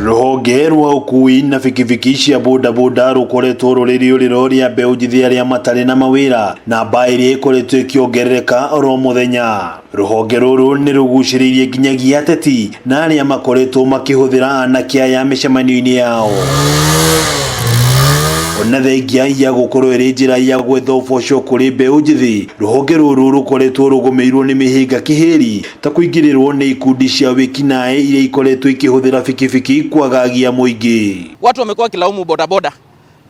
Rũhonge rwa ũkui na bikibiki cia bodaboda rũkoretwo rũrĩ rĩũrĩro rĩa mbeũ njĩthĩ arĩa matarĩ na mawĩra, namba ĩrĩa ĩkoretwo ĩkĩongerereka oro mũthenya. Rũhonge rũrũ nĩ rũgucĩrĩirie nginyagia ateti na arĩa makoretwo makĩhũthĩra anake aya mĩcemanio-inĩ yao. Ona thengia ya gũkorwo ĩrĩ njĩra ya gwetha ũboco kũrĩ mbeũ njĩthĩ, rũhonge rũrũ rũkoretwo rũgũmĩirwo nĩ mĩhĩnga kĩhĩri ta kũingĩrĩrwo nĩ ikundi cia wĩkinaĩ iria ikoretwo ikĩhũthĩra bikibiki kwagagia mũingĩ. Watu wamekuwa wakilaumu bodaboda,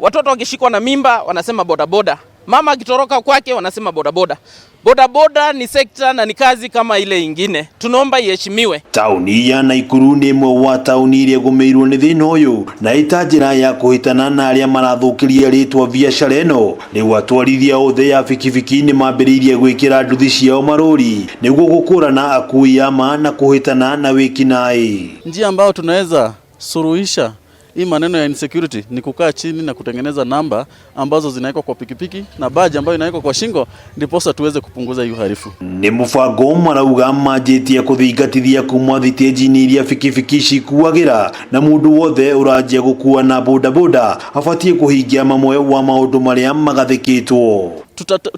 watoto wakishikwa na mimba wanasema bodaboda, mama akitoroka kwake wanasema bodaboda. Bodaboda ni sekta na ni kazi kama ile ingine, tunaomba iheshimiwe. Tauni ya Naikuru nĩ ĩmwe wa tauni iria ĩgũmĩirwo nĩ thĩna ũyũ na ĩta njĩra ya kũhĩtana na arĩa marathũkĩria rĩtwa biacara ĩno. Rĩu atwarithia othe ya bikibiki nĩ mambĩrĩirie gwĩkĩra nduthi ciao marũri nĩguo gũkũrana akui a ma na kũhĩtana na wĩkinaĩ. Njia ambayo tunaweza suluhisha hii maneno ya insecurity ni kukaa chini na kutengeneza namba ambazo zinawekwa kwa pikipiki na baji ambayo inawekwa kwa shingo, ndiposa tuweze kupunguza hii uhalifu. Nĩ mũbango marauga manjĩtie kũthingatithia kuma thitĩnji-inĩ iria bikibiki cikuagĩra na mũndũ wothe ũranjia gũkua na bodaboda abatiĩ kũhingia mamwe wa maũndũ marĩa magathĩkĩtwo.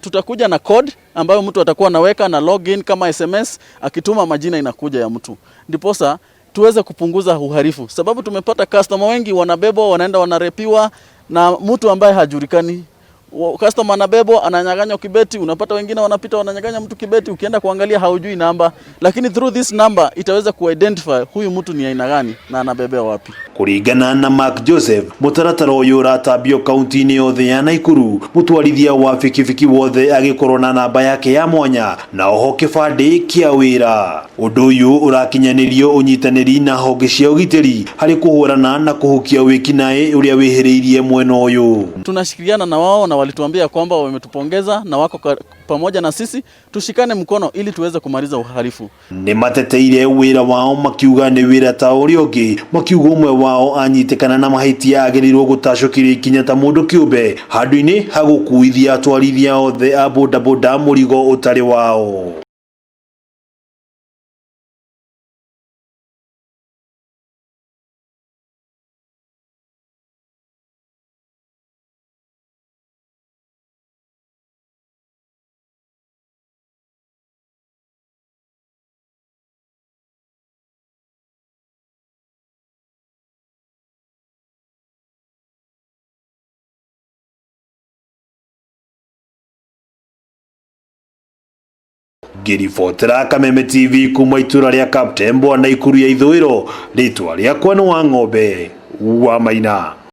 Tutakuja na code ambayo mtu atakuwa anaweka na login kama SMS, akituma majina inakuja ya mtu, ndiposa tuweze kupunguza uhalifu, sababu tumepata customer wengi wanabebwa, wanaenda wanarepiwa na mtu ambaye hajulikani. Customer anabebwa, ananyang'anywa kibeti, unapata wengine wanapita wananyang'anya mtu kibeti, ukienda kuangalia haujui namba, lakini through this number itaweza kuidentify huyu mtu ni aina gani na anabebea wapi. Kũringana na Mark Joseph, mũtaratara ũyũ ũratambio kaunti-inĩ yothe ya Naikuru, mũtwarithia wa bikibiki wothe agĩkorwo na namba yake ya mwanya na oho kĩbandĩ kĩa wĩra. Ũndũ ũyũ ũrakinyanĩrio ũnyitanĩri na honge cia ũgitĩri harĩ kũhũrana na kũhukia wĩkinaĩ ũrĩa wĩhĩrĩirie mwena ũyũ. Tunashirikiana na wao na walituambia kwamba wametupongeza na wako pamoja na sisi, tushikane mkono ili tuweze kumaliza uhalifu. Nĩ mateteire wĩra wao makiuga nĩ wĩra ta ũrĩa ũngĩ, makiuga ũmwe wao anyitĩkana na mahĩtia agĩrĩirwo gũtacũkĩrio ikinya ta mũndũ kĩũmbe handũ-inĩ ha gũkuithia atwarithia othe a bodaboda mũrigo ũtarĩ wao. Ngĩribotera Kameme TV kuma itũra rĩa Kaptembwa Naikuru ya ithũĩro, rĩtwa rĩakwa nĩ Wang'ombe wa Maina.